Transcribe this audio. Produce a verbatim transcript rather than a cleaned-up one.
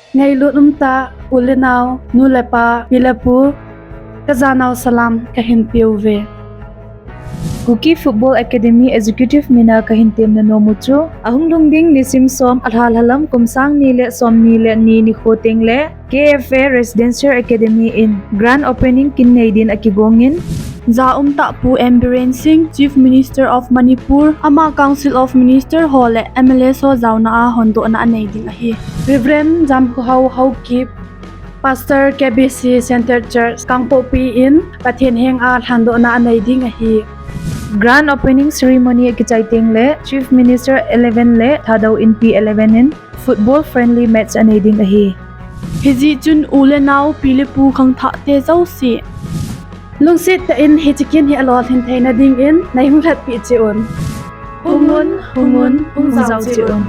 Ngailut umtah u le nao, nu le pa, pi le pu, kajanau salam kahin peuve. Kuki Football Academy Executive mina kahin temna nomu chu ahung lhung ding nisim som, alha lhalam kum sang ni le som ni le ni nikho tengle K F A Residential Academy in grand opening kin nei din akigongin, ja umtah Pu M Biren Singh, Chief Minister of Manipur, ama Council of Minister ho le M L A ho jaona a hondohna anei ding ahi. Reverend Jamkhohao Haokip, Pastor K B C Centre Church Kangpokpi in Pathen henga lhandohna anei ding ahi. Grand opening ceremony akichai tengle Chief Minister eleven le Thadou Inpi eleven in football friendly match anei ding ahi. Hijeh chun u le nao, pi le pu khangthah te jouse, lungset tah in hiche kin hi alolhin theina dingin neihung lhatpeh cheh un. Hungun, hungun, hung jao cheh un.